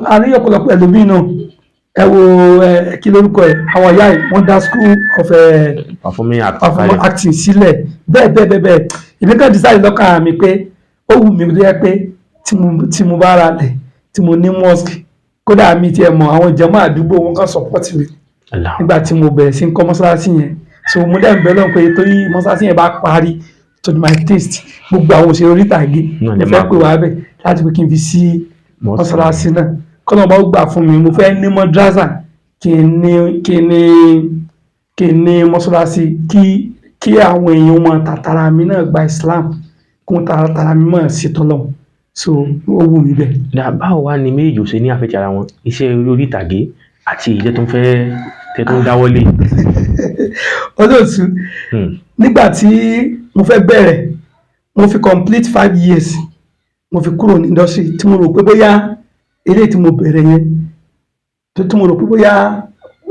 Speaker 1: a rí ọ̀pọ̀lọpọ̀ ẹlòmíì náà. Ẹ wo ẹ kí lórúkọ ẹ, àwọn ìyá yìí, wọ́n dá school of
Speaker 2: performing art
Speaker 1: performing acting sílẹ̀, bẹ́ẹ̀ bẹ́ẹ̀ bẹ́ẹ̀ bẹ́ẹ̀. Èmi kàn decide lọ́kàn mi pé ó wù mí tó yẹ pé tí mo bá ra lẹ̀, tí mo ní mosque, kódà mi tiẹ̀ mọ̀ àwọn jàmá àdúgbò wọn kàn support mi
Speaker 2: Allah.
Speaker 1: nígbà tí mo bẹ̀rẹ̀ sí ń kọ́ mọ́ṣáláṣí yẹn. So mo dẹ̀ ń bẹ̀ lọ́n pé torí mọ́ṣáláṣí yẹn bá parí, To my taste, gbogbo àwọn òṣèré orí ìtàgé
Speaker 2: Náà
Speaker 1: mo
Speaker 2: lè
Speaker 1: fẹ́
Speaker 2: máa
Speaker 1: pè wá bẹ̀ láti pé kí n fi sí mọ́ṣáláṣí náà. Kọ́nà bá gbà fún mi, mo fẹ́ ní madrasa, kí n ní mọ́ṣáláṣí, kí àwọn èèyàn mọ tàtàrà mi náà gba Islam, kí wọ́n tàtàrà mi mọ̀ sí tọ́lọ̀. So ó wù mí bẹ́ẹ̀.
Speaker 2: Dà, báwo wá ni méjì ò ṣe ní àfẹ́tì ara wọn, iṣẹ́ orí ìtàgé àti ìjẹ́ tó ń fẹ́ tẹ́ tó ń dáwọ́lé?
Speaker 1: Olóòtú, nígbà tí mo fẹ́ bẹ̀rẹ̀, mo fi complete 5 years mo fi kúrò ní industry, tí mo rò pé bóyá eléyìí tí mo bẹ̀rẹ̀ yẹn, tó tí mo rò pé bóyá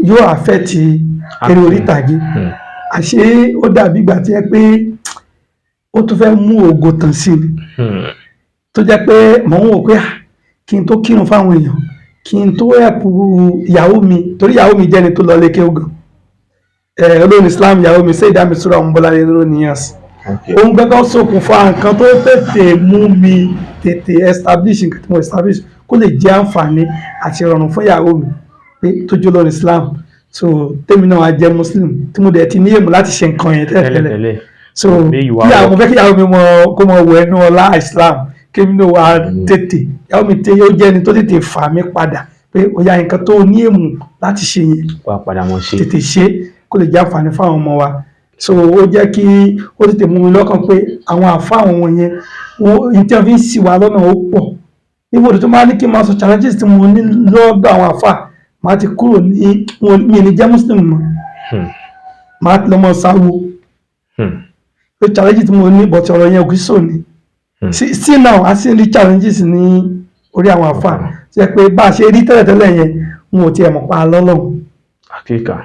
Speaker 1: yóò affect eré orí ìtàgé. Àṣé ó dàbí ìgbà tí ẹ pé ó tún fẹ́ mú ògo tàn sí ni, tó jẹ́ pé mò ń wò pé, ah, kí n tó kírun fáwọn èèyàn, kí n tó help ìyàwó mi, torí ìyàwó mi jẹ́ni tó lọ lé kéwú gan. Ẹ olórin Islam ìyàwó mi, Sayyida Mistura Ọmọbọ́láńlé Nuronias. Òun gbẹ́gbẹ́ ṣokùnfà nǹkan tó tètè mú mi tètè establish nǹkan tí mo establish, kó lè jẹ́ àǹfààní àti ìrọ̀rùn fún ìyàwó mi pé tó jẹ́ olórin Islam, so tèmi náà wá jẹ́ Muslim, tí mo dẹ̀ ti ní èmù láti ṣe nǹkan yẹn tẹ́lẹ̀tẹ́lẹ̀.
Speaker 2: Tẹ́lẹ̀tẹ́lẹ̀.
Speaker 1: So
Speaker 2: Pé ìwà
Speaker 1: kí àwọn fẹ́ kí ìyàwó mi mọ kó mọ wọ ẹnu ọlá Islam, kí mi náà wá tètè, ìyàwó mi tẹ yóò jẹ́ ẹni tó tètè fà mí padà pé ó yá, nǹkan tó ní èmù láti ṣe yẹn,
Speaker 2: wà padà mọ̀ ṣe.
Speaker 1: Tètè ṣe kó lè jẹ́ àǹfààní fáwọn ọmọ wa. So ó jẹ́ kí ó tètè mú mi lọ́kàn pé àwọn àfa àwọn wọ̀nyẹn, wọ́n ní tí wọ́n fi ń ṣì wá lọ́nà ó pọ̀. Ibodò tó máa ní kí n máa sọ challenges tí mo ní lọ́dọ̀ àwọn àfa, màá ti kúrò ní wọn, mi ní jẹ́ Muslim mọ́, màá ti lọ mọ́ sáwó pé challenge tí mo ní, but ọ̀rọ̀ yẹn ò kí sọ ni. Still now, a sì ń rí challenges ní orí àwọn àfa ṣe pé bá a ṣe rí tẹ́lẹ̀tẹ́lẹ̀ yẹn, wọn ò tiẹ̀ mọ̀ pa lọ́lọ́run.
Speaker 2: Àkíkà.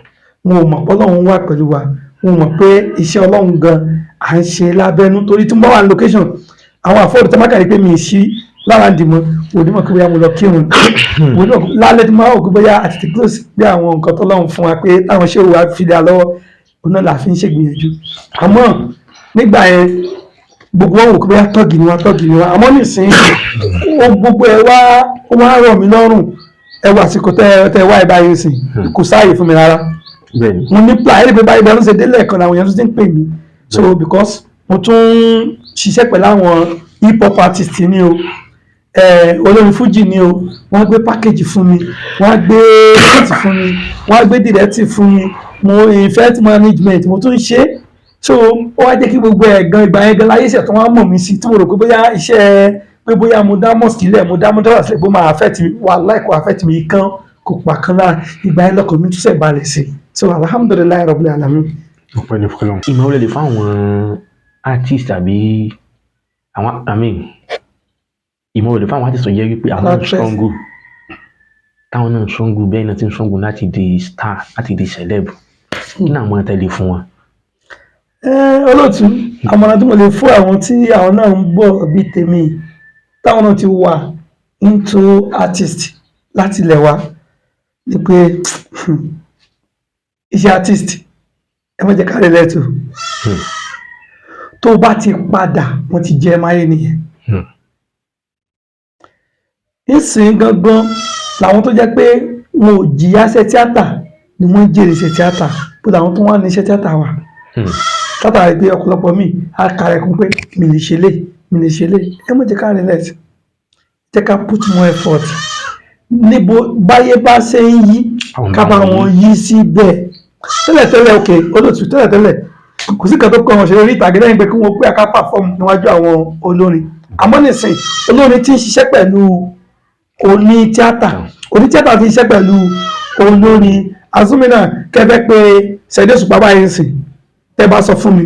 Speaker 1: Wọn ò mọ̀ pé Ọlọ́run wà pẹ̀lú wa. Wọn ò mọ̀ pé iṣẹ́ Ọlọ́run gan à ń ṣe lábẹ́nú, torí tí mo bá wà ní location, àwọn àfọ́ọ̀dù tí wọ́n bá kàrí pé mi ì sí lára dìmọ̀, òní mọ̀ pé bóyá mo lọ kírun, òní mọ̀ lálẹ́ tí mo bá wò pé bóyá àti ti close, bí àwọn nǹkan tọ́lọ́run fún wa pé táwọn ṣé wàá fi dá lọ́wọ́, òun náà là fi ń ṣègbìyànjú. Àmọ́ nígbà yẹn, gbogbo wọn wò pé bóyá tọ́gì ni wá, tọ́gì ni wá. Àmọ́ nísìnyí, ó gbogbo ẹ wá, ó wá rọ̀ mí lọ́rùn. Ẹ wà àsìkò tẹ wá ẹ báyìí sìn, kò sáàyè fún mi rárá. Mo ní plan ẹni pé báyìí bá ló ṣe délẹ̀ kan làwọn èèyàn tún ti ń pè mí. So because mo tún ń ṣiṣẹ́ pẹ̀lú àwọn hip hop artist ní o, olórin fújì ní o, wọ́n á gbé package fún mi, wọ́n á gbé script fún mi, wọ́n á gbé directive fún mi, mo event management mo tún ń ṣe. So ó wá jẹ́ kí gbogbo ẹ̀ gan, ìgbà yẹn gan láyé ìṣẹ̀ tó wá mọ̀ mí sí, tí mo rò pé bóyá iṣẹ́ pé bóyá mo dá mosque lẹ̀, mo dá mọ́tò sílẹ̀, bó máa affect mi. Wàláì, kò affect mi kan, kò pa kan lára. Ìgbà yẹn lọkàn mi tún ṣẹ̀ balẹ̀ sí. So alhamdulillahi rabbil alamin.
Speaker 3: Ọpẹ́ ní fọlọ́run.
Speaker 2: Ìmọ̀ wo lẹ lè fún àwọn artist àbí àwọn, I mean, ìmọ̀ wo lè fún àwọn artist tó jẹ́ wípé àwọn náà
Speaker 1: Actress.
Speaker 2: struggle, táwọn náà struggle bẹ́ẹ̀ náà ti ń struggle láti di star, láti di celeb? Kí ni àwọn tẹ́lẹ̀ fún wọn?
Speaker 1: Olóòtú, àmọ̀ràn tí mo lè fún àwọn tí àwọn náà ń bọ̀ bíi tèmi, táwọn náà ti wà into artist láti ilẹ̀ wa, ni pé iṣẹ́ artist, ẹ má jẹ́ ká rí lẹ́tọ̀. Tó bá ti padà, wọ́n ti jẹ́ máyé nìyẹn. Nísìnyí gangan làwọn tó jẹ́ pé wọn ò jìyà iṣẹ́ tíátà ni wọ́n ń jèrè iṣẹ́ tíátà, bó làwọn tó wà ní iṣẹ́ tíátà wà. Látàrí pé ọ̀pọ̀lọpọ̀ míì á kàrẹ̀ kún pé mi lè ṣe lé, mi lè ṣe lé. Ẹ má jẹ́ ká relax, jẹ́ ká put more effort. Níbo báyé bá ṣe ń yí,
Speaker 2: Àwọn
Speaker 1: ká bá
Speaker 2: bá wọn
Speaker 1: wọn yí síbẹ̀. Tẹ́lẹ̀tẹ́lẹ̀, ok, olóòtú, tẹ́lẹ̀tẹ́lẹ̀ kò sí kan tó kọ́ wọn ṣe orí ìtàgé lẹ́yìn pé kí wọ́n pé aká perform níwájú àwọn olórin. Àmọ́ nísìn, olórin tí ń ṣiṣẹ́ pẹ̀lú oní tíátà, oní tíátà tí ń ṣiṣẹ́ pẹ̀lú olórin. Azumina kẹfẹ́ pé Saheed Òṣùpá báyìí ń sìn, tẹ́ bá sọ fún mi,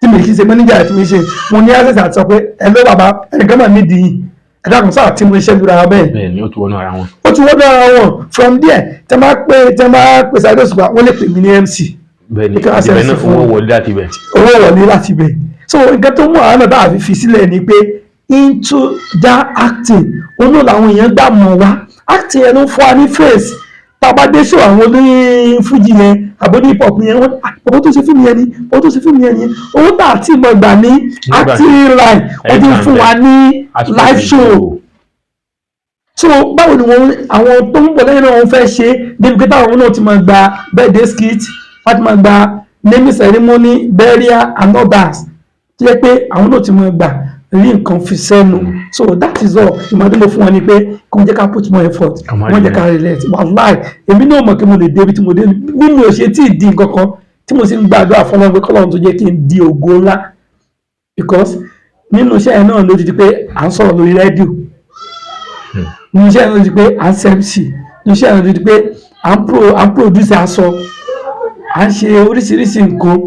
Speaker 1: tí mi kì í ṣe manager tí mi ṣe, mo ní access àti sọ pé, "Ẹ ló bàbá, ẹnìkan mà nídìí yìí, ẹ dákun sáà," tí mo ṣe lura bẹ́ẹ̀.
Speaker 2: Bẹ́ẹ̀ ni, ó ti wọnú ara wọn.
Speaker 1: Ó ti wọ́n dára wọn. From there, tẹ́ bá pè Saheed Òṣùpá, wọ́n lè pè mí ní MC.
Speaker 2: Bẹ́ẹ̀ ni.
Speaker 1: Kí wọ́n
Speaker 2: ibẹ̀
Speaker 1: access
Speaker 2: náà
Speaker 1: fún
Speaker 2: owó
Speaker 1: wọn.
Speaker 2: Wọlé láti ibẹ̀.
Speaker 1: Owó wọlé láti ibẹ̀. So nǹkan tó mú àwọn náà bá fi fi sílẹ̀ ni pé into that acting, òun náà làwọn èèyàn gbà mọ̀ wá. Acting yẹn ló ń fún wa ní face. Tá a bá dé show àwọn oní fújì yẹn àbó ní hip hop yẹn, wọ́n, "Ah, bàbá tó ṣe fíìmù yẹn ni, bàbá tó ṣe fíìmù yẹn ni." Owó tá a ti mọ̀ gbà ní
Speaker 2: Nígbà
Speaker 1: acting line, wọ́n ti ń fún wa ní live show. So báwo ni wọn àwọn tó ń bọ̀ lẹ́yìn náà wọ́n fẹ́ ṣe débi pé táwọn náà ti máa gba birthday skit, wọ́n ti máa gba naming ceremony, burial and others. Tó jẹ́ pé àwọn náà ti mọ gbà rí nǹkan fi sẹ́nu. So that is all. Ìmọ̀ràn tí mo fún wọn ni pé kí wọ́n jẹ́ ká put more effort,
Speaker 2: Kí wọ́n
Speaker 1: wọ́n jẹ́ ká relent. Wàláì, èmi náà mọ̀ kí mo lè dé ibi tí mo dé. Bí mi ò ṣe tí ì di nǹkan kan tí mo sì ń gbàdúrà fọlọ́run pé kọ́lọ́run tó jẹ́ kí n di ògo ńlá, because nínú iṣẹ́ yẹn náà ló ti di pé à ń sọ̀rọ̀ lórí rédíò, nínú iṣẹ́ yẹn ló ti di pé à ń ṣe MC, nínú iṣẹ́ yẹn ló ti di pé à ń produce aṣọ, à ń ṣe oríṣiríṣi nǹkan.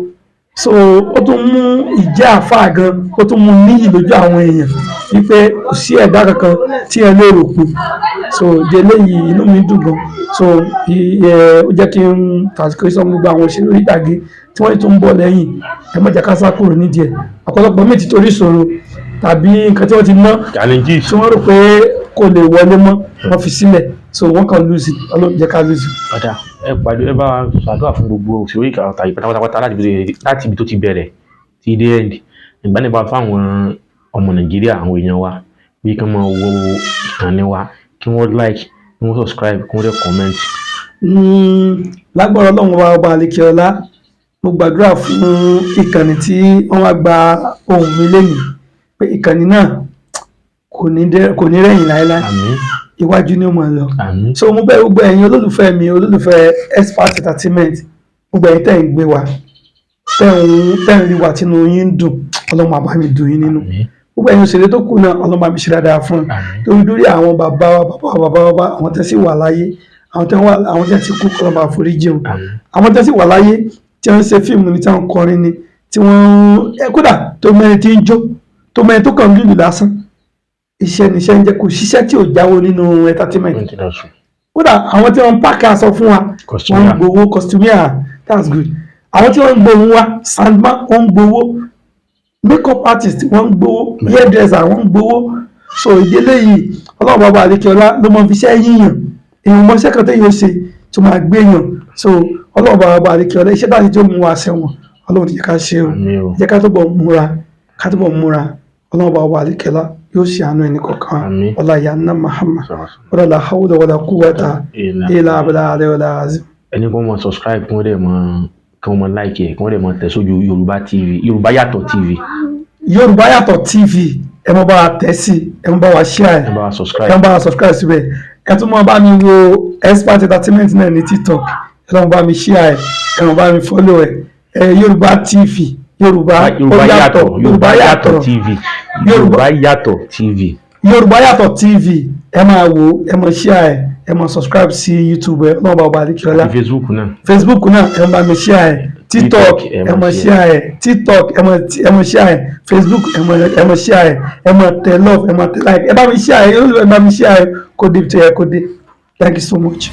Speaker 1: So ó tún mú ìjẹ́ àfáà gan, ó tún mú níyì lójú àwọn èèyàn wípé kò sí ẹ̀dá kankan tí ẹ lè rò pé. So ìdí eléyìí, inú mi dùn gan. So ó jẹ́ kí n tàsíkò sọ gbogbo àwọn òṣèré orí ìtàgé tí wọ́n tún ń bọ̀ lẹ́yìn, ẹ má jẹ́ ká sá kúrò nídìí ẹ̀. Ọ̀pọ̀lọpọ̀ míì ti torí ìṣòro tàbí nǹkan tí wọ́n ti ná
Speaker 2: Challenges.
Speaker 1: tí wọ́n rò pé kò lè wọlé mọ́, wọ́n fi sílẹ̀. So wọ́n kàn lose it. Ọlọ́run jẹ́ ká lose it.
Speaker 2: Padà ẹ pàdé, ẹ bá wa ṣàdúrà fún gbogbo òṣèré ìtàgé pátápátá láti ibi tó ti bẹ̀rẹ̀ tí dé end. Ìgbà nípa fáwọn ọmọ Nàìjíríà, àwọn èèyàn wa, bí kí wọ́n máa wo ìkànnì wa, kí wọ́n like, kí wọ́n subscribe, kí wọ́n dẹ̀ comment.
Speaker 1: Lágbára Ọlọ́run ọba, ọba àlekèọlá, mo gbàdúrà fún ìkànnì tí wọ́n wá gba ohùn mi lénìí pé ìkànnì náà kò ní rẹ̀yìn láéláé.
Speaker 2: Àmín.
Speaker 1: Iwájú ni ó máa lọ.
Speaker 2: Àmín.
Speaker 1: So mo bẹ̀ gbogbo ẹ̀yin olólùfẹ́ mi, olólùfẹ́ Expert Entertainment, gbogbo ẹ̀yin tẹ́ ń gbé wa, tẹ́ ń rí wa, tínú yín ń dùn, Ọlọ́run á bá mi dùn yín nínú.
Speaker 2: Àmín.
Speaker 1: Gbogbo ẹ̀yin òṣèré tó kù náà, Ọlọ́run bá mi ṣe dáadáa fún un.
Speaker 2: Àmín.
Speaker 1: Torí dórí àwọn bàbá wa, bàbá wa, bàbá wa, bàbá àwọn tẹ́ sì wà láyé, àwọn tẹ́ ti kú, Ọlọ́run bá foríjì wọn.
Speaker 2: Àmín.
Speaker 1: Àwọn tẹ́ sì wà láyé tí wọ́n ń ṣe fíìmù ni, tí wọ́n ń kọrin ni, tí wọ́n ń ẹ, kódà tó mẹ́rin tí ń jó, tó mẹ́rin tó kàn ń lùlù lásán, iṣẹ́ níṣẹ́ ń jẹ́. Kò ṣiṣẹ́ tí ò jáwó nínú entertainment.
Speaker 2: Industry.
Speaker 1: Kódà àwọn tí wọ́n ń pack aṣọ fún wa, wọ́n ń
Speaker 2: Costumier.
Speaker 1: gbowó. Costumier, that's good. Àwọn tí wọ́n ń gbowó wa, sandman, wọ́n ń gbowó, makeup artist, wọ́n ń gbowó, hairdresser, wọ́n ń gbowó. So ìdílé yìí, Ọlọ́run bàbá àlékèọlá ló mọ fi iṣẹ́ yíyàn. Èèyàn mọ iṣẹ́ kan téèyàn ṣe tó máa gbé yàn. So Ọlọ́run bàbá àlékèọlá, iṣẹ́ táyì tó mú wa sẹ́wọ̀n, Ọlọ́run ti jẹ́ ká ṣe o.
Speaker 2: Àmín o.
Speaker 1: Jẹ́ ká túbọ̀ múra, ká túbọ̀ múra. Ọlọ́run bàbá àlékèọlá yóò ṣe àánú ẹnì kọ̀ọ̀kan.
Speaker 2: Àmín.
Speaker 1: Ọlá ìyá ńlá Muhammad, wala la hawla wala quwwata illa billahi aliyil azim.
Speaker 2: Ẹni kí wọ́n máa subscribe, kí wọ́n dẹ̀ máa kí wọ́n máa like ẹ̀, kí wọ́n dẹ̀ máa tẹ̀ sójú Yorùbá TV, Yorùbá Yàtọ̀ TV.
Speaker 1: Yorùbá Yàtọ̀ TV, ẹ mọ bá wa tẹ̀ sí, ẹ mọ bá wa share.
Speaker 2: Ẹ bá wa
Speaker 1: ẹ
Speaker 2: subscribe.
Speaker 1: Mọ bá wa subscribe síbẹ̀. Ẹ tún mọ bá mi wo Expert Entertainment náà ní TikTok. Ẹ mọ bá mi share, ẹ mọ bá mi follow ẹ. Yorùbá TV, Yorùbá
Speaker 2: Yorùbá
Speaker 1: ó
Speaker 2: Yàtọ̀, Yorùbá Yàtọ̀ TV, Yorùbá Yàtọ̀ TV.
Speaker 1: Yorùbá Yàtọ̀ TV, ẹ máa wò, ẹ mọ share, ẹ mọ subscribe sí YouTube ẹ. Ọlọ́run bá ọba àdìkíọ́lá.
Speaker 2: Àti Facebook náà.
Speaker 1: Facebook náà, ẹ bá mi share ẹ. TikTok, ẹ mọ share ẹ. TikTok, ẹ mọ share ẹ. Facebook, ẹ mọ share ẹ. Ẹ mọ tẹ love, ẹ mọ tẹ like, ẹ bá mi share ẹ, ẹ bá mi share ẹ kó dé tó yẹ kó dé. Thank you so much.